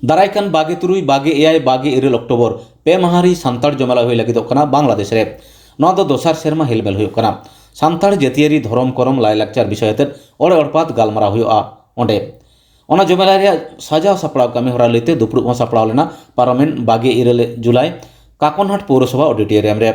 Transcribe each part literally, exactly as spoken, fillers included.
ᱫᱟᱨᱟᱭ ᱠᱟᱱ ᱵᱟᱜᱮ ᱛᱩᱨᱩᱭ, ᱵᱟᱜᱮ ᱮᱭᱟᱭ, ᱵᱟᱜᱮ ᱤᱨᱟᱹᱞ ᱚᱠᱴᱳᱵᱚᱨ ᱯᱮ ᱢᱟᱦᱟ ᱨᱮ ᱥᱟᱱᱛᱟᱲ ᱡᱚᱢᱮᱞᱟᱭ ᱦᱩᱭ ᱞᱟᱹᱜᱤᱫᱚᱜ ᱠᱟᱱᱟ ᱵᱟᱝᱞᱟᱫᱮᱥ ᱨᱮ᱾ ᱱᱚᱣᱟ ᱫᱚ ᱫᱚᱥᱟᱨ ᱥᱮᱨᱢᱟ ᱦᱮᱞᱢᱮᱞ ᱦᱩᱭᱩᱜ ᱠᱟᱱᱟ᱾ ᱥᱟᱱᱛᱟᱲ ᱡᱟᱹᱛᱤᱭᱟᱹᱨᱤ, ᱫᱷᱚᱨᱚᱢ, ᱠᱚᱨᱚᱢ, ᱞᱟᱭᱼᱞᱟᱠᱪᱟᱨ ᱵᱤᱥᱚᱭ ᱟᱛᱮᱫ ᱚᱲᱮ ᱚᱲᱯᱟᱛ ᱜᱟᱞᱢᱟᱨᱟᱣ ᱦᱩᱭᱩᱜᱼᱟ ᱚᱸᱰᱮ᱾ ᱚᱱᱟ ᱡᱚᱢᱮᱞᱟᱭ ᱨᱮᱭᱟᱜ ᱥᱟᱡᱟᱣ ᱥᱟᱯᱲᱟᱣ ᱠᱟᱹᱢᱤ ᱦᱚᱨᱟ ᱞᱟᱹᱭᱛᱮ ᱫᱩᱯᱲᱩᱵ ᱦᱚᱸ ᱥᱟᱯᱲᱟᱣ ᱞᱮᱱᱟ ᱯᱟᱨᱚᱢᱮᱱ ᱵᱟᱜᱮ ᱤᱨᱟᱹᱞ ᱡᱩᱞᱟᱭ ᱠᱟᱠᱚᱱᱦᱟᱴ ᱯᱳᱣᱨᱚᱥᱚᱵᱷᱟ ᱚᱰᱤᱴᱳᱨᱤᱭᱟᱢ ᱨᱮ᱾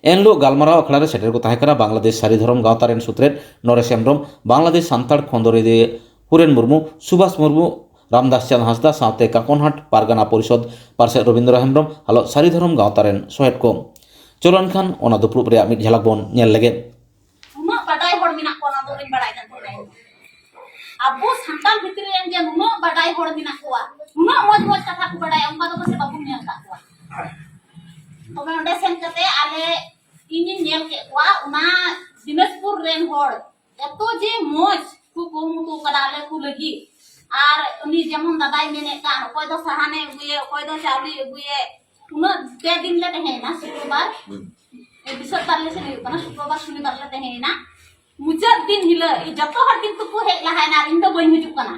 ᱮᱱᱦᱤᱞᱳᱜ ᱜᱟᱞᱢᱟᱨᱟᱣ ᱟᱠᱷᱲᱟ ᱨᱮ ᱥᱮᱴᱮᱨ ᱠᱚ ᱛᱟᱦᱮᱸ ᱠᱟᱱᱟ ᱵᱟᱝᱞᱟᱫᱮᱥ ᱥᱟᱹᱨᱤ ᱫᱷᱚᱨᱚᱢ ᱜᱟᱶᱛᱟ ᱨᱮᱱ ᱥᱩᱛᱨᱮᱛ ᱱᱚᱨᱮᱥ ᱦᱮᱢᱵᱽᱨᱚᱢ, ᱵᱟᱝᱞᱟᱫᱮᱥ ᱥᱟᱱᱛᱟᱲ ᱠᱷᱚᱸᱫᱽᱨᱚᱸᱫᱤᱭᱟᱹ ᱦᱩᱨᱮᱱ ᱢᱩᱨᱢᱩ, ᱥᱩᱵᱷᱟᱥ ᱢᱩᱨᱢᱩ, ᱨᱟᱢᱫᱟᱥ ᱪᱟᱸᱫᱽ ᱦᱟᱸᱥᱫᱟ ᱥᱟᱶᱛᱮ ᱠᱟᱠᱚᱱᱦᱟᱴ ᱯᱟᱨᱜᱟᱱᱟ ᱯᱚᱨᱤᱥᱚᱫᱽ ᱯᱟᱨᱥᱮᱛ ᱨᱚᱵᱤᱱᱫᱨᱚ ᱦᱮᱢᱵᱽᱨᱚᱢ ᱦᱟᱞᱚᱛ ᱥᱟᱹᱨᱤ ᱫᱷᱚᱨᱚᱢ ᱜᱟᱶᱛᱟ ᱨᱮᱱ ᱥᱚᱦᱮᱫ ᱠᱚ᱾ ᱪᱚᱞᱚ ᱮᱱᱠᱷᱟᱱ ᱚᱱᱟ ᱫᱩᱯᱲᱩᱵ ᱨᱮᱭᱟᱜ ᱢᱤᱫ ᱡᱷᱟᱞᱟᱠ ᱵᱚᱱ ᱧᱮᱞ ᱞᱮᱜᱮ᱾ ᱩᱱᱟᱹᱜ ᱵᱟᱰᱟᱭ ᱦᱚᱲ ᱢᱮᱱᱟᱜ ᱠᱚᱣᱟ, ᱚᱱᱟ ᱫᱚ ᱵᱟᱹᱧ ᱵᱟᱲᱟᱭ ᱠᱟᱱ ᱛᱟᱦᱮᱸᱱᱟ᱾ ᱟᱵᱚ ᱥᱟᱱᱛᱟᱲ ᱵᱷᱤᱛᱨᱤ ᱨᱮᱱ ᱡᱮ ᱱᱩᱱᱟᱹᱜ ᱵᱟᱰᱟᱭ ᱦᱚᱲ ᱢᱮᱱᱟᱜ ᱠᱚᱣᱟ, ᱱᱩᱱᱟᱹᱜ ᱢᱚᱡᱽ ᱢᱚᱡᱽ ᱠᱟᱛᱷᱟ ᱠᱚ ᱵᱟᱰᱟᱭᱟ, ᱚᱱᱠᱟ ᱫᱚ ᱯᱟᱥᱮ ᱵᱟᱵᱚᱱ ᱧᱮᱞ ᱟᱠᱟᱫ ᱠᱚᱣᱟ᱾ ᱛᱚᱵᱮ ᱚᱸᱰᱮ ᱥᱮᱱ ᱠᱟᱛᱮ ᱟᱞᱮ, ᱤᱧᱤᱧ ᱧᱮᱞ ᱠᱮᱫ ᱠᱚᱣᱟ, ᱚᱱᱟ ᱫᱤᱱᱟᱡᱽᱯᱩᱨ ᱨᱮᱱ ᱦᱚᱲ ᱮᱛᱚ ᱡᱮ ᱢᱚᱡᱽ ᱠᱚ ᱠᱩᱨᱩᱢᱩᱴᱩ ᱠᱟᱫᱟ ᱟᱞᱮ ᱠᱚ ᱞᱟᱹᱜᱤᱫ᱾ ᱟᱨ ᱩᱱᱤ ᱡᱮᱢᱚᱱ ᱫᱟᱫᱟᱭ ᱢᱮᱱᱮᱫ ᱠᱟᱱ, ᱚᱠᱚᱭ ᱫᱚ ᱥᱟᱦᱟᱱᱮ ᱟᱹᱜᱩᱭᱮ, ᱚᱠᱚᱭ ᱫᱚ ᱪᱟᱣᱞᱮ ᱟᱹᱜᱩᱭᱮ, ᱩᱱᱟᱹᱜ ᱯᱮ ᱫᱤᱱ ᱞᱮ ᱛᱟᱦᱮᱸᱭᱮᱱᱟ᱾ ᱥᱩᱠᱨᱵᱟᱨ, ᱮ, ᱵᱤᱥᱚᱭ ᱵᱟᱨ ᱞᱮ ᱥᱮᱱ ᱦᱩᱭᱩᱜ ᱠᱟᱱᱟ, ᱥᱩᱠᱨᱵᱟᱨ, ᱥᱚᱱᱤᱵᱟᱨ ᱞᱮ ᱛᱟᱦᱮᱸᱭᱮᱱᱟ᱾ ᱢᱩᱪᱟᱹᱫ ᱫᱤᱱ ᱦᱤᱞᱳᱜ ᱡᱚᱛᱚ ᱦᱚᱲ ᱠᱤᱱᱛᱩ ᱠᱚ ᱦᱮᱡ ᱞᱟᱦᱟᱭᱮᱱᱟ ᱟᱨ ᱤᱧ ᱫᱚ ᱵᱟᱹᱧ ᱦᱤᱡᱩᱜ ᱠᱟᱱᱟ᱾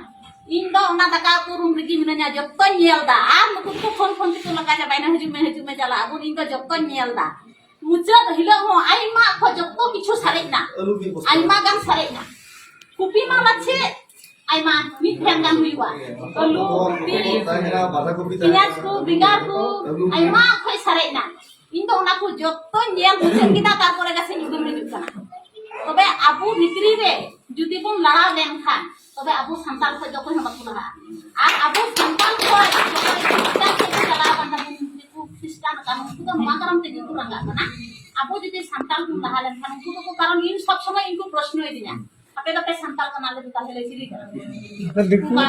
ᱤᱧ ᱫᱚ ᱚᱱᱟ ᱫᱟᱠᱟ ᱩᱛᱩ ᱨᱩᱢ ᱨᱮᱜᱮ ᱢᱤᱱᱟᱹᱧᱟ, ᱡᱚᱛᱚᱧ ᱧᱮᱞ ᱮᱫᱟ᱾ ᱟᱨ ᱱᱩᱠᱩ ᱫᱚᱠᱚ ᱯᱷᱳᱱ ᱯᱷᱳᱱ ᱛᱮᱠᱚ ᱞᱟᱜᱟ ᱪᱟᱵᱟᱭᱮᱱᱟ, ᱦᱤᱡᱩᱜ ᱢᱮ, ᱦᱤᱡᱩᱜ ᱢᱮ, ᱪᱟᱞᱟᱜ ᱟᱵᱚᱱ᱾ ᱤᱧ ᱫᱚ ᱡᱚᱛᱚᱧ ᱧᱮᱞ ᱮᱫᱟ᱾ ᱢᱩᱪᱟᱹᱫ ᱦᱤᱞᱳᱜ ᱦᱚᱸ ᱟᱭᱢᱟ ᱠᱚ ᱡᱚᱛᱚ ᱠᱤᱪᱷᱩ ᱥᱟᱨᱮᱡ ᱮᱱᱟ, ᱟᱭᱢᱟ ᱜᱟᱱ ᱥᱟᱨᱮᱡ ᱮᱱᱟ᱾ ᱠᱚᱯᱤ ᱢᱟ ᱯᱟᱪᱮ ᱟᱭᱢᱟ ᱢᱤᱫ ᱴᱷᱮᱱ ᱜᱟᱱ ᱦᱩᱭᱩᱜᱼᱟ, ᱟᱹᱞᱩ, ᱠᱚᱯᱤ, ᱯᱮᱸᱭᱟᱡᱽ ᱠᱚ, ᱵᱮᱸᱜᱟᱲ ᱠᱚ, ᱟᱭᱢᱟ ᱠᱷᱚᱡ ᱥᱟᱨᱮᱡ ᱮᱱᱟ᱾ ᱤᱧ ᱫᱚ ᱚᱱᱟ ᱠᱚ ᱡᱚᱛᱚᱧ ᱧᱮᱞ ᱢᱩᱪᱟᱹᱫ ᱠᱮᱫᱟ, ᱛᱟᱨᱯᱚᱨᱮ ᱜᱟᱥᱮ ᱤᱧ ᱫᱚᱧ ᱦᱤᱡᱩᱜ ᱠᱟᱱᱟ᱾ ᱛᱚᱵᱮ ᱟᱵᱚ ᱵᱷᱤᱛᱨᱤ ᱨᱮ ᱡᱩᱫᱤ ᱵᱚᱱ ᱞᱟᱲᱟᱣ ᱞᱮᱱᱠᱷᱟᱱ, ᱛᱚᱵᱮ ᱟᱵᱚ ᱥᱟᱱᱛᱟᱲ ᱠᱷᱚᱡ ᱫᱚ ᱚᱠᱚᱭ ᱦᱚᱸ ᱵᱟᱠᱚ ᱞᱟᱦᱟᱜᱼᱟ᱾ ᱟᱨ ᱟᱵᱚ ᱥᱟᱱᱛᱟᱲ ᱠᱷᱚᱡ ᱡᱚᱠᱷᱚᱱ ᱠᱷᱨᱤᱥᱴᱟᱱ ᱥᱮᱫ ᱠᱚ ᱪᱟᱞᱟᱣ ᱟᱠᱟᱱ ᱛᱟᱵᱚᱱ, ᱩᱱᱠᱩ ᱠᱷᱨᱤᱥᱴᱟᱱ ᱟᱠᱟᱱ, ᱩᱱᱠᱩ ᱫᱚ ᱱᱚᱣᱟ ᱠᱟᱨᱚᱱ ᱛᱮᱜᱮ ᱠᱚ ᱨᱟᱸᱜᱟᱜ ᱠᱟᱱᱟ᱾ ᱟᱵᱚ ᱡᱩᱫᱤ ᱥᱟᱱᱛᱟᱲ ᱵᱚᱱ ᱞᱟᱦᱟ ᱞᱮᱱᱠᱷᱟᱱ, ᱩᱱᱠᱩ ᱫᱚᱠᱚ, ᱠᱟᱨᱚᱱ ᱤᱧ ᱥᱚᱵ ᱥᱚᱢᱚᱭ ᱤᱧ ᱠᱚ ᱯᱨᱚᱥᱱᱚᱭᱮᱫᱤᱧᱟ, "ᱟᱯᱮ ᱫᱚᱯᱮ ᱥᱟᱱᱛᱟᱲ ᱠᱟᱱᱟ, ᱟᱞᱮ ᱫᱚ ᱛᱟᱦᱞᱮ ᱞᱮ ᱪᱤᱞᱤ ᱠᱟᱱᱟ?" ᱚᱱᱠᱟ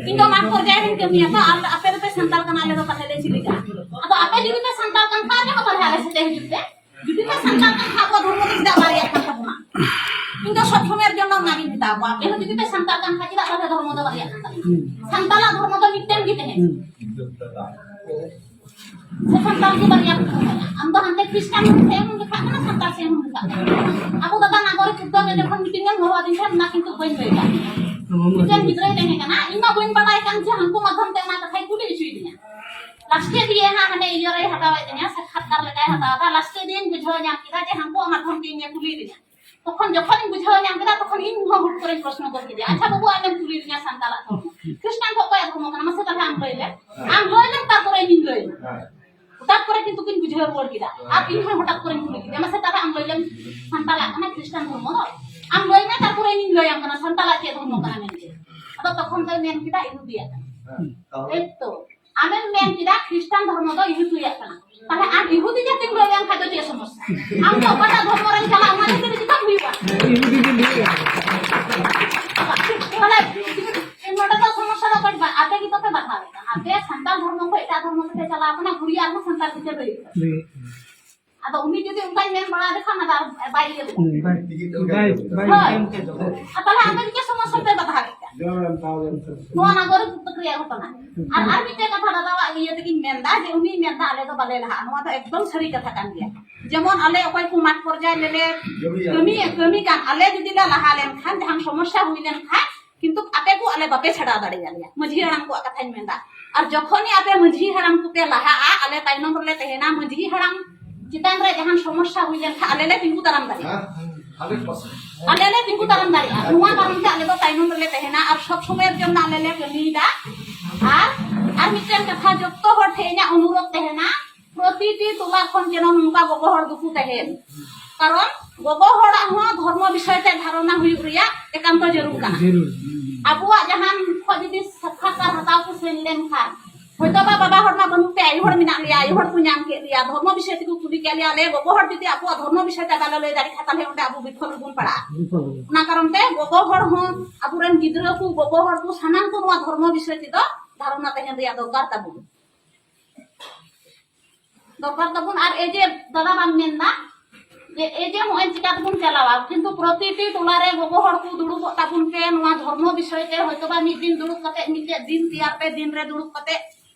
ᱤᱧ ᱫᱚ ᱢᱟᱴᱷ ᱯᱚᱨᱡᱟᱭ ᱨᱮᱧ ᱠᱟᱹᱢᱤᱭᱟ ᱛᱚ, ᱟᱨ ᱟᱯᱮ ᱫᱚᱯᱮ ᱥᱟᱱᱛᱟᱲ ᱠᱟᱱᱟ, ᱟᱞᱮ ᱫᱚ ᱛᱟᱦᱞᱮ ᱞᱮ ᱪᱤᱞᱤ ᱠᱟᱱᱟ? ᱟᱫᱚ ᱟᱯᱮ ᱡᱩᱫᱤ ᱯᱮ ᱥᱟᱱᱛᱟᱲ ᱠᱟᱱ ᱠᱷᱟᱱ, ᱟᱞᱮ ᱦᱚᱸ ᱛᱟᱦᱞᱮ ᱟᱞᱮ ᱥᱟᱛᱮ ᱦᱤᱡᱩᱜ ᱯᱮ᱾ ᱡᱩᱫᱤ ᱯᱮ ᱥᱟᱱᱛᱟᱲ ᱠᱟᱱ ᱠᱷᱟᱱ, ᱟᱵᱚᱣᱟᱜ ᱫᱷᱚᱨᱢᱚ ᱫᱚ ᱪᱮᱫᱟᱜ ᱵᱟᱨᱭᱟᱜ ᱠᱟᱱ ᱛᱟᱵᱚᱱᱟ? ᱤᱧ ᱫᱚ ᱥᱚᱵ ᱥᱚᱢᱚᱭ ᱡᱚᱱᱚ ᱚᱱᱟᱜᱤᱧ ᱢᱮᱛᱟ ᱠᱚᱣᱟ, ᱟᱯᱮ ᱦᱚᱸ ᱡᱩᱫᱤ ᱯᱮ ᱥᱟᱱᱛᱟᱲ ᱠᱟᱱ ᱠᱷᱟᱱ, ᱪᱮᱫᱟᱜ ᱛᱟᱦᱞᱮ ᱫᱷᱚᱨᱢᱚ ᱫᱚ ᱵᱟᱨᱭᱟᱜ ᱠᱟᱱ ᱛᱟᱵᱚᱱᱟ? ᱥᱟᱱᱛᱟᱲᱟᱜ ᱫᱷᱚᱨᱢᱚ ᱫᱚ ᱢᱤᱫᱴᱮᱱ ᱜᱮ ᱛᱟᱦᱮᱸᱱᱟ᱾ ᱥᱮ ᱥᱟᱱᱛᱟᱲ ᱜᱮ ᱵᱟᱨᱭᱟ ᱠᱚ ᱛᱟᱦᱮᱸᱱᱟ? ᱟᱢ ᱫᱚ ᱦᱟᱱᱛᱮ ᱠᱷᱨᱤᱥᱴᱟᱱ ᱥᱮᱫ ᱮᱢ ᱞᱮᱠᱷᱟᱜ ᱠᱟᱱᱟ, ᱥᱟᱱᱛᱟᱲ ᱥᱮᱫ ᱮᱢ ᱞᱮᱠᱷᱟᱜ ᱠᱟᱱᱟ᱾ ᱟᱵᱚ ᱫᱟᱫᱟ ᱱᱟᱜᱚᱨᱤᱠ ᱩᱫᱽᱫᱳᱜᱽ ᱮ ᱡᱚᱠᱷᱚᱱ ᱢᱤᱴᱤᱝ ᱮᱢ ᱦᱚᱦᱚ ᱟᱹᱫᱤᱧ ᱛᱟᱦᱮᱸᱫ, ᱚᱱᱟ ᱠᱤᱱᱛᱩ ᱵᱟᱹᱧ ᱞᱟᱹᱭ ᱠᱟᱜ ᱢᱮᱭᱟ᱾ ᱢᱤᱫᱴᱮᱱ ᱜᱤᱫᱽᱨᱟᱹᱭ ᱛᱟᱦᱮᱸ ᱠᱟᱱᱟ, ᱤᱧ ᱢᱟ ᱵᱟᱹᱧ ᱵᱟᱲᱟᱭ ᱠᱟᱱ ᱡᱮ ᱦᱟᱹᱱᱠᱩ ᱢᱟᱫᱽᱫᱷᱚᱢ ᱛᱮ ᱚᱱᱟ ᱠᱟᱛᱷᱟᱭ ᱠᱩ ᱦᱚᱪᱚᱭᱮᱫᱤᱧᱟ᱾ ᱞᱟᱥᱴᱮ ᱫᱤᱭᱮ ᱦᱟᱸᱜ ᱦᱟᱱᱮ ᱤᱭᱟᱹ ᱨᱮᱭ ᱦᱟᱛᱟᱣᱮᱫ ᱛᱤᱧᱟ, ᱥᱟᱠᱷᱟᱛᱠᱟᱨ ᱞᱮᱠᱟᱭ ᱦᱟᱛᱟᱣ ᱮᱫᱟ᱾ ᱞᱟᱥᱴᱮ ᱫᱤᱭᱮᱧ ᱵᱩᱡᱷᱟᱹᱣ ᱧᱟᱢ ᱠᱮᱫᱟ ᱡᱮ ᱦᱟᱱᱠᱩᱣᱟᱜ ᱢᱟᱫᱽᱫᱷᱚᱢ ᱛᱮ ᱤᱧᱮ ᱠᱩᱞᱤᱭᱮᱫᱤᱧᱟ᱾ ᱛᱚᱠᱷᱚᱱ ᱡᱚᱠᱷᱚᱱᱤᱧ ᱵᱩᱡᱷᱟᱹᱣ ᱧᱟᱢ ᱠᱮᱫᱟ, ᱛᱚᱠᱷᱚᱱ ᱤᱧ ᱦᱚᱸ ᱦᱩᱴ ᱠᱚᱨᱮᱧ ᱯᱨᱚᱥᱱᱚ ᱜᱚᱫ ᱠᱮᱫᱮᱭᱟ, "ᱟᱪᱪᱷᱟ ᱵᱟᱹᱵᱩ, ᱟᱢᱮᱢ ᱠᱩᱞᱤᱭᱮᱫᱤᱧᱟ ᱥᱟᱱᱛᱟᱲᱟᱜ ᱫᱷᱚᱨᱢᱚ, ᱠᱷᱨᱤᱥᱴᱟᱱ ᱫᱚ ᱚᱠᱚᱭᱟᱜ ᱫᱷᱚᱨᱢᱚ ᱠᱟᱱᱟ? ᱢᱟᱥᱮ ᱛᱟᱦᱞᱮ ᱟᱢ ᱞᱟᱹᱭ ᱞᱮᱢ, ᱟᱢ ᱞᱟᱹᱭ ᱞᱮᱢ, ᱛᱟᱨᱯᱚᱨᱮ ᱤᱧᱤᱧ ᱞᱟᱹᱭᱟ᱾" ᱦᱚᱴᱟᱛ ᱠᱚᱨᱮ ᱠᱤᱱᱛᱩ ᱠᱤᱱ ᱵᱩᱡᱷᱟᱹᱣ ᱨᱩᱣᱟᱹᱲ ᱠᱮᱫᱟ, ᱟᱨ ᱤᱧ ᱦᱚᱸ ᱦᱚᱴᱟᱛ ᱠᱚᱨᱮᱧ ᱠᱩᱞᱤ ᱠᱮᱫᱮᱭᱟ, "ᱢᱟᱥᱮ ᱛᱟᱦᱞᱮ ᱟᱢ ᱞᱟᱹᱭ ᱞᱮᱢ, ᱥᱟᱱᱛᱟᱲᱟᱜ ᱠᱟᱱᱟ ᱠᱷᱨᱤᱥᱴᱟᱱ ᱫᱷᱚᱨᱢᱚ ᱫᱚ? ᱟᱢ ᱞᱟᱹᱭ ᱢᱮ, ᱛᱟᱨᱯᱚᱨᱮ ᱤᱧᱤᱧ ᱞᱟᱹᱭᱟᱢ ᱠᱟᱱᱟ ᱥᱟᱱᱛᱟᱲᱟᱜ ᱪᱮᱫ ᱫᱷᱚᱨᱢᱚ ᱠᱟᱱᱟ ᱢᱮᱱᱛᱮ᱾" ᱟᱫᱚ ᱛᱚᱠᱷᱚᱱ ᱫᱚᱭ ᱢᱮᱱ ᱠᱮᱫᱟ, "ᱤᱦᱩᱫᱤᱭᱟᱜ ᱠᱟᱱᱟ᱾" ᱮᱭ ᱛᱚ, ᱟᱢᱮᱢ ᱢᱮᱱ ᱠᱮᱫᱟ ᱠᱷᱨᱤᱥᱴᱟᱱ ᱫᱷᱚᱨᱢᱚ ᱫᱚ ᱤᱦᱩᱫᱤᱭᱟᱜ ᱠᱟᱱᱟ, ᱛᱟᱦᱞᱮ ᱟᱢ ᱤᱦᱩᱫᱤ ᱡᱟᱹᱛᱤᱢ ᱞᱟᱹᱭ ᱞᱮᱱ ᱠᱷᱟᱱ ᱫᱚ ᱪᱮᱫ ᱥᱚᱢᱚᱥᱥᱟ? ᱟᱢ ᱫᱚ ᱚᱠᱟᱴᱟᱜ ᱫᱷᱚᱨᱢᱚ ᱨᱮᱢ ᱪᱟᱞᱟᱜ, ᱚᱱᱟ ᱡᱟᱹᱛᱤ ᱨᱮ ᱪᱮᱫᱟᱜ ᱦᱩᱭᱩᱜᱼᱟ? ᱤᱦᱩᱫᱤ ᱜᱮ ᱞᱟᱹᱭᱟ᱾ ᱛᱟᱦᱞᱮ ᱱᱚᱰᱮ ᱫᱚ ᱥᱚᱢᱚᱥᱥᱟ ᱫᱚ ᱚᱠᱚᱭ ᱵᱟ-, ᱟᱯᱮ ᱜᱮᱛᱚ ᱯᱮ ᱵᱟᱫᱷᱟᱣ ᱮᱫᱟ᱾ ᱟᱯᱮ ᱥᱟᱱᱛᱟᱲ ᱫᱷᱚᱨᱢᱚ ᱠᱷᱚᱱ ᱮᱴᱟᱜ ᱫᱷᱚᱨᱢᱚ ᱛᱮᱯᱮ ᱪᱟᱞᱟᱣ ᱠᱟᱱᱟ, ᱜᱷᱩᱨᱤ ᱟᱨᱦᱚᱸ ᱥᱟᱱᱛᱟᱲ ᱜᱮᱯᱮ ᱞᱟᱹᱭ ᱮᱫᱟ᱾ ᱞᱟᱹᱭ᱾ ᱟᱫᱚ ᱩᱱᱤ ᱡᱩᱫᱤ ᱚᱱᱠᱟᱭ ᱢᱮᱱ ᱵᱟᱲᱟ ᱞᱮᱠᱷᱟᱱ, ᱟᱫᱚ ᱟᱨ ᱵᱟᱭ ᱤᱭᱟᱹ ᱞᱮᱫᱟ᱾ ᱦᱩᱸ, ᱵᱟᱭ, ᱵᱟᱭ, ᱵᱟᱭ ᱦᱳᱭ᱾ ᱮᱢ ᱠᱮᱫ ᱫᱚ᱾ ᱟᱨ ᱛᱟᱦᱞᱮ ᱟᱯᱮ ᱜᱮ ᱥᱚᱢᱚᱥᱥᱟ ᱯᱮ ᱵᱟᱫᱷᱟᱣ ᱮᱫᱟ᱾ ᱱᱚᱣᱟ ᱱᱟᱜᱚᱨᱤᱠ ᱯᱨᱚᱠᱨᱤᱭᱟ ᱜᱷᱚᱴᱚᱱᱟ᱾ ᱟᱨ, ᱟᱨ ᱢᱤᱫᱴᱮᱱ ᱠᱟᱛᱷᱟ ᱫᱟᱫᱟᱣᱟᱜ ᱤᱭᱟᱹ ᱛᱮᱜᱤᱧ ᱢᱮᱱᱫᱟ ᱡᱮ ᱩᱱᱤᱭ ᱢᱮᱱᱫᱟ ᱟᱞᱮ ᱫᱚ ᱵᱟᱞᱮ ᱞᱟᱦᱟᱜᱼᱟ᱾ ᱱᱚᱣᱟ ᱫᱚ ᱮᱠᱫᱚᱢ ᱥᱟᱹᱨᱤ ᱠᱟᱛᱷᱟ ᱠᱟᱱ ᱜᱮᱭᱟ᱾ ᱡᱮᱢᱚᱱ ᱟᱞᱮ ᱚᱠᱚᱭ ᱠᱚ ᱢᱟᱴᱷ ᱯᱚᱨᱡᱟᱭ ᱨᱮᱞᱮ ᱠᱟᱹᱢᱤᱭᱟ᱾ ᱠᱟᱹᱢᱤ, ᱠᱟᱹᱢᱤ ᱠᱟᱱ, ᱟᱞᱮ ᱡᱩᱫᱤ ᱞᱮ ᱞᱟᱦᱟ ᱞᱮᱱᱠᱷᱟᱱ ᱡᱟᱦᱟᱱ ᱥᱚᱢᱚᱥᱥᱟ ᱦᱩᱭ ᱞᱮᱱᱠᱷᱟᱱ ᱠᱤᱱᱛᱩ ᱟᱯᱮ ᱠᱚ ᱟᱞᱮ ᱵᱟᱯᱮ ᱪᱷᱟᱰᱟᱣ ᱫᱟᱲᱮᱭᱟᱞᱮᱭᱟ᱾ ᱢᱟᱹᱡᱷᱤ ᱦᱟᱲᱟᱢ ᱠᱚᱣᱟᱜ ᱠᱟᱛᱷᱟᱧ ᱢᱮᱱᱫᱟ᱾ ᱟᱨ ᱡᱚᱠᱷᱚᱱ ᱜᱮ ᱟᱯᱮ ᱢᱟᱹᱡᱷᱤ ᱦᱟᱲᱟᱢ ᱠᱚᱯᱮ ᱞᱟᱦᱟᱜᱼᱟ, ᱟᱞᱮ ᱛᱟᱭᱱᱚᱢ ᱨᱮᱞᱮ ᱛᱟᱦᱮᱱᱟ᱾ ᱢᱟᱹᱡᱷᱤ ᱦᱟᱲᱟᱢ ᱪᱮᱛᱟᱱ ᱨᱮ ᱡᱟᱦᱟᱱ ᱥᱚᱢᱚᱥᱥᱟ ᱦᱩᱭ ᱞᱮᱱᱠᱷᱟᱱ ᱟᱞᱮ ᱞᱮ ᱛᱤᱸᱜᱩ ᱫᱟᱨᱟᱢ ᱫᱟᱲᱮᱭᱟᱜᱼᱟ᱾ ᱦᱮᱸ, hundred percent᱾ ᱟᱞᱮ ᱞᱮ ᱛᱤᱸᱜᱩ ᱫᱟᱨᱟᱢ ᱫᱟᱲᱮᱭᱟᱜᱼᱟ᱾ ᱱᱚᱣᱟ ᱠᱟᱨᱚᱱ ᱛᱮ ᱟᱞᱮ ᱫᱚ ᱛᱟᱭᱱᱚᱢ ᱨᱮᱞᱮ ᱛᱟᱦᱮᱱᱟ ᱟᱨ ᱥᱚᱵ ᱥᱚᱢᱚᱭᱮᱨ ᱡᱚᱱᱱᱚ ᱟᱞᱮ ᱞᱮ ᱠᱟᱹᱢᱤᱭᱮᱫᱟ᱾ ᱟᱨ, ᱟᱨ ᱢᱤᱫᱴᱮᱱ ᱠᱟᱛᱷᱟ ᱡᱚᱛᱚ ᱦᱚᱲ ᱴᱷᱮᱱ ᱤᱧᱟᱹᱜ ᱚᱱᱩᱨᱳᱫᱷ ᱛᱟᱦᱮᱱᱟ, ᱯᱨᱚᱛᱤᱴᱤ ᱴᱚᱞᱟ ᱠᱷᱚᱱ ᱡᱮᱱᱚ ᱱᱚᱝᱠᱟ ᱜᱚᱜᱚ ᱦᱚᱲ ᱫᱚᱠᱚ ᱛᱟᱦᱮᱱ᱾ ᱠᱟᱨᱚᱱ ᱜᱚᱜᱚ ᱦᱚᱲᱟᱜ ᱦᱚᱸ ᱫᱷᱚᱨᱢᱚ ᱵᱤᱥᱚᱭ ᱛᱮ ᱫᱷᱟᱨᱚᱱᱟ ᱦᱩᱭᱩᱜ ᱨᱮᱭᱟᱜ ᱮᱠᱟᱱᱛᱚ ᱡᱟᱹᱨᱩᱲ ᱠᱟᱱᱟ᱾ ᱡᱟᱹᱨᱩᱲ᱾ ᱟᱵᱚᱣᱟᱜ ᱡᱟᱦᱟᱱ ᱠᱷᱚᱱ ᱡᱩᱫᱤ ᱥᱟᱠᱠᱷᱟᱛᱠᱟᱨ ᱦᱟᱛᱟᱣ ᱠᱚ ᱥᱮᱱ ᱞᱮᱱᱠᱷᱟᱱ, ᱦᱚᱭᱛᱳ ᱵᱟ ᱵᱟᱵᱟ ᱦᱚᱲ ᱢᱟ ᱵᱟᱹᱱᱩᱜ ᱛᱮ, ᱟᱭᱳ ᱦᱚᱲ ᱢᱮᱱᱟᱜ ᱞᱮᱭᱟ, ᱟᱭᱳ ᱦᱚᱲ ᱠᱚ ᱧᱟᱢ ᱠᱮᱫ ᱞᱮᱭᱟ, ᱫᱷᱚᱨᱢᱚ ᱵᱤᱥᱚᱭ ᱛᱮᱠᱚ ᱠᱩᱞᱤ ᱠᱮᱫ ᱞᱮᱭᱟ, ᱟᱞᱮ ᱜᱚᱜᱚ ᱦᱚᱲ ᱡᱩᱫᱤ ᱟᱵᱚᱣᱟᱜ ᱫᱷᱚᱨᱢᱚ ᱵᱤᱥᱚᱭ ᱛᱮ ᱵᱟᱞᱮ ᱞᱟᱹᱭ ᱫᱟᱲᱮᱭᱟᱜ ᱠᱷᱟᱱ, ᱛᱟᱦᱞᱮ ᱚᱸᱰᱮ ᱟᱵᱚ ᱵᱤᱯᱚᱫ ᱨᱮᱵᱚᱱ ᱯᱟᱲᱟᱜᱼᱟ᱾ ᱵᱤᱯᱚᱫ ᱨᱮ᱾ ᱚᱱᱟ ᱠᱟᱨᱚᱱ ᱛᱮ ᱜᱚᱜᱚ ᱦᱚᱲ ᱦᱚᱸ, ᱟᱵᱚᱨᱮᱱ ᱜᱤᱫᱽᱨᱟᱹ ᱠᱚ, ᱜᱚᱜᱚ ᱦᱚᱲ ᱠᱚ, ᱥᱟᱱᱟᱢ ᱠᱚ ᱱᱚᱣᱟ ᱫᱷᱚᱨᱢᱚ ᱵᱤᱥᱚᱭ ᱛᱮᱫᱚ ᱫᱷᱟᱨᱚᱱᱟ ᱛᱟᱦᱮᱱ ᱨᱮᱭᱟᱜ ᱫᱚᱨᱠᱟᱨ ᱛᱟᱵᱚᱱ᱾ ᱫᱚᱨᱠᱟᱨ ᱛᱟᱵᱚᱱ᱾ ᱟᱨ ᱮ ᱡᱮ ᱫᱟᱫᱟ ᱵᱟᱢ ᱢᱮᱱᱫᱟ ᱡᱮ ᱮ ᱡᱮ ᱦᱚᱸᱜᱼᱚᱭ ᱪᱤᱠᱟ ᱛᱮᱵᱚᱱ ᱪᱟᱞᱟᱣᱟ, ᱠᱤᱱᱛᱩ ᱯᱨᱚᱛᱤᱴᱤ ᱴᱚᱞᱟ ᱨᱮ ᱜᱚᱜᱚ ᱦᱚᱲ ᱠᱚ ᱫᱩᱲᱩᱵᱚᱜ ᱛᱟᱵᱚᱱ ᱯᱮ, ᱱᱚᱣᱟ ᱫᱷᱚᱨᱢᱚ ᱵᱤᱥᱚᱭ ᱛᱮ ᱦᱚᱭᱛᱳ ᱵᱟ ᱢᱤᱫ ᱫᱤᱱ ᱫᱩᱲᱩᱵ ᱠᱟᱛᱮ, ᱢᱤᱫᱴᱮᱡ ᱫᱤᱱ ᱛᱮᱭᱟᱨ ᱯᱮ, ᱫᱤᱱ ᱨᱮ ᱫᱩᱲᱩᱵ ᱠᱟᱛᱮ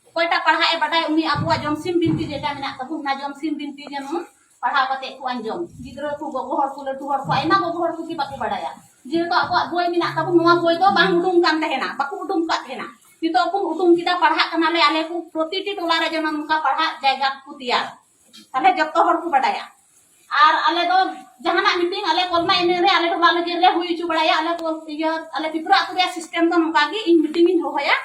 ᱚᱠᱚᱭᱴᱟᱜ ᱯᱟᱲᱦᱟᱜ ᱮ ᱵᱟᱰᱟᱭ ᱩᱱᱤ ᱟᱵᱚᱣᱟᱜ ᱡᱚᱢᱥᱤᱢ ᱵᱤᱱᱛᱤ ᱡᱮᱴᱟ ᱢᱮᱱᱟᱜ ᱛᱟᱵᱚᱱ, ᱚᱱᱟ ᱡᱚᱢᱥᱤᱢ ᱵᱤᱱᱛᱤ ᱡᱮᱢᱚᱱ ᱯᱟᱲᱦᱟᱣ ᱠᱟᱛᱮ ᱠᱚ ᱟᱸᱡᱚᱢ᱾ ᱜᱤᱫᱽᱨᱟᱹ ᱠᱚ, ᱜᱚᱜᱚ ᱦᱚᱲ ᱠᱚ, ᱞᱟᱹᱴᱩ ᱦᱚᱲ ᱠᱚ, ᱟᱭᱢᱟ ᱜᱚᱜᱚ ᱦᱚᱲ ᱠᱚᱜᱮ ᱵᱟᱠᱚ ᱵᱟᱰᱟᱭᱟ᱾ ᱡᱮᱦᱮᱛᱩ ᱟᱵᱚᱣᱟᱜ ᱵᱳᱭ ᱢᱮᱱᱟᱜ ᱛᱟᱵᱚᱱ, ᱱᱚᱣᱟ ᱵᱳᱭ ᱫᱚ ᱵᱟᱝ ᱩᱰᱩᱝ ᱠᱟᱱ ᱛᱟᱦᱮᱱᱟ, ᱵᱟᱠᱚ ᱩᱰᱩᱝ ᱠᱟᱜ ᱛᱟᱦᱮᱱᱟ᱾ ᱱᱤᱛᱚᱜ ᱠᱚ ᱩᱰᱩᱝ ᱠᱮᱫᱟ, ᱯᱟᱲᱦᱟᱜ ᱠᱟᱱᱟᱞᱮ ᱟᱞᱮ ᱠᱚ, ᱯᱨᱚᱛᱤᱴᱤ ᱴᱚᱞᱟ ᱨᱮ ᱡᱮᱱᱚ ᱱᱚᱝᱠᱟ ᱯᱟᱲᱦᱟᱜ ᱡᱟᱭᱜᱟ ᱠᱚ ᱛᱮᱭᱟᱨ, ᱛᱟᱦᱞᱮ ᱡᱚᱛᱚ ᱦᱚᱲ ᱠᱚ ᱵᱟᱰᱟᱭᱟ᱾ ᱟᱨ ᱟᱞᱮ ᱫᱚ ᱡᱟᱦᱟᱱᱟᱜ ᱢᱤᱴᱤᱝ, ᱟᱞᱮ ᱠᱚᱞᱢᱟ ᱮᱱᱮ ᱨᱮ ᱟᱞᱮ ᱴᱚᱞᱟ ᱞᱟᱹᱜᱤᱫ ᱞᱮ ᱦᱩᱭ ᱦᱚᱪᱚ ᱵᱟᱲᱟᱭᱟ᱾ ᱟᱞᱮ ᱠᱚ ᱤᱭᱟᱹ, ᱟᱞᱮ ᱛᱨᱤᱯᱩᱨᱟ ᱟᱹᱛᱩ ᱨᱮᱭᱟᱜ ᱥᱤᱥᱴᱮᱢ ᱫᱚ ᱱᱚᱝᱠᱟ ᱜᱮ, ᱤᱧ ᱢᱤᱴᱤᱝ ᱤᱧ ᱦᱚᱦᱚᱭᱟ,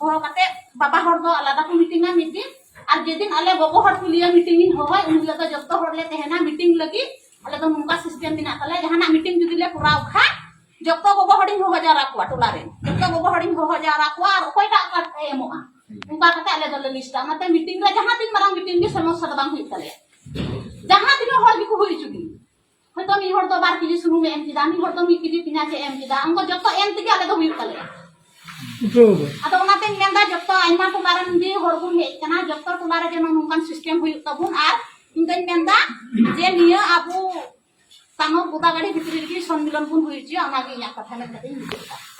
ᱦᱚᱦᱚ ᱠᱟᱛᱮ ᱵᱟᱵᱟ ᱦᱚᱲ ᱫᱚ ᱟᱞᱟᱫᱟ ᱠᱚ ᱢᱤᱴᱤᱝᱟ ᱢᱤᱫ ᱫᱤᱱ, ᱟᱨ ᱡᱮᱫᱤᱱ ᱟᱞᱮ ᱜᱚᱜᱚ ᱦᱚᱲ ᱠᱚ ᱞᱟᱹᱭᱟ ᱢᱤᱴᱤᱝ ᱤᱧ ᱦᱚᱦᱚᱭ, ᱩᱱ ᱦᱤᱞᱳᱜ ᱫᱚ ᱡᱚᱛᱚ ᱦᱚᱲ ᱞᱮ ᱛᱟᱦᱮᱱᱟ ᱢᱤᱴᱤᱝ ᱞᱟᱹᱜᱤᱫ᱾ ᱟᱞᱮ ᱫᱚ ᱱᱚᱝᱠᱟ ᱥᱤᱥᱴᱮᱢ ᱢᱮᱱᱟᱜ ᱛᱟᱞᱮᱭᱟ, ᱡᱟᱦᱟᱱᱟᱜ ᱢᱤᱴᱤᱝ ᱡᱩᱫᱤ ᱞᱮ ᱠᱚᱨᱟᱣ ᱠᱷᱟᱡ ᱡᱚᱛᱚ ᱜᱚᱜᱚ ᱦᱚᱲᱤᱧ ᱦᱚᱦᱚ ᱡᱟᱣᱨᱟ ᱠᱚᱣᱟ, ᱴᱚᱞᱟ ᱨᱮ ᱡᱚᱛᱚ ᱜᱚᱜᱚ ᱦᱚᱲᱤᱧ ᱦᱚᱦᱚ ᱡᱟᱣᱨᱟ ᱠᱚᱣᱟ ᱟᱨ ᱚᱠᱚᱭᱴᱟᱜ ᱚᱠᱟ ᱮ ᱮᱢᱚᱜᱼᱟ, ᱚᱱᱠᱟ ᱠᱟᱛᱮ ᱟᱞᱮ ᱫᱚᱞᱮ ᱞᱤᱥᱴᱟ᱾ ᱚᱱᱟᱛᱮ ᱢᱤᱴᱤᱝ ᱨᱮ ᱡᱟᱦᱟᱸ ᱛᱤᱱ ᱢᱟᱨᱟᱝ ᱢᱤᱴᱤᱝ ᱜᱮ ᱥᱚᱢᱚᱥᱥᱟ ᱫᱚ ᱵᱟᱝ ᱦᱩᱭᱩᱜ ᱛᱟᱞᱮᱭᱟ, ᱡᱟᱦᱟᱸ ᱛᱤᱱᱟᱹᱜ ᱦᱚᱲ ᱜᱮᱠᱚ ᱦᱩᱭ ᱦᱚᱪᱚ ᱜᱮ᱾ ᱦᱚᱭᱛᱚ ᱢᱤᱫ ᱦᱚᱲ ᱫᱚ ᱵᱟᱨ ᱠᱮᱡᱤ ᱥᱩᱱᱩᱢᱮ ᱮᱢ ᱠᱮᱫᱟ, ᱢᱤᱫ ᱦᱚᱲ ᱫᱚ ᱢᱤᱫ ᱠᱮᱡᱤ ᱯᱮᱸᱭᱟᱡᱽ ᱮ ᱮᱢ ᱠᱮᱫᱟ, ᱚᱱᱠᱟ ᱡᱚᱛᱚ ᱮᱢ ᱛᱮᱜᱮ ᱟᱞᱮ ᱫᱚ ᱦᱩᱭᱩᱜ ᱛᱟᱞᱮᱭᱟ᱾ ᱟᱫᱚ ᱚᱱᱟᱛᱮᱧ ᱢᱮᱱᱫᱟ ᱡᱚᱛᱚ ᱟᱭᱢᱟ ᱴᱚᱞᱟ ᱨᱮᱱ ᱜᱮ ᱦᱚᱲ ᱵᱚᱱ ᱦᱮᱡ ᱠᱟᱱᱟ, ᱡᱚᱛᱚ ᱴᱚᱞᱟ ᱨᱮ ᱡᱮᱱᱚ ᱱᱚᱝᱠᱟᱱ ᱥᱤᱥᱴᱮᱢ ᱦᱩᱭᱩᱜ ᱛᱟᱵᱚᱱ᱾ ᱟᱨ ᱤᱧ ᱫᱚᱧ ᱢᱮᱱᱫᱟ ᱡᱮ ᱱᱤᱭᱟᱹ ᱟᱵᱚ ᱛᱟᱢᱚᱨ ᱜᱚᱫᱟᱜᱟᱲᱤ ᱵᱷᱤᱛᱨᱤ ᱨᱮᱜᱮ ᱥᱚᱱᱢᱤᱞᱚᱱ ᱵᱚᱱ ᱦᱩᱭ ᱦᱚᱪᱚᱭᱟ, ᱚᱱᱟᱜᱮ ᱤᱧᱟᱹᱜ ᱠᱟᱛᱷᱟ ᱢᱮᱱ ᱠᱟᱛᱮ ᱤᱧ ᱢᱩᱪᱟᱹᱫ ᱫᱟ᱾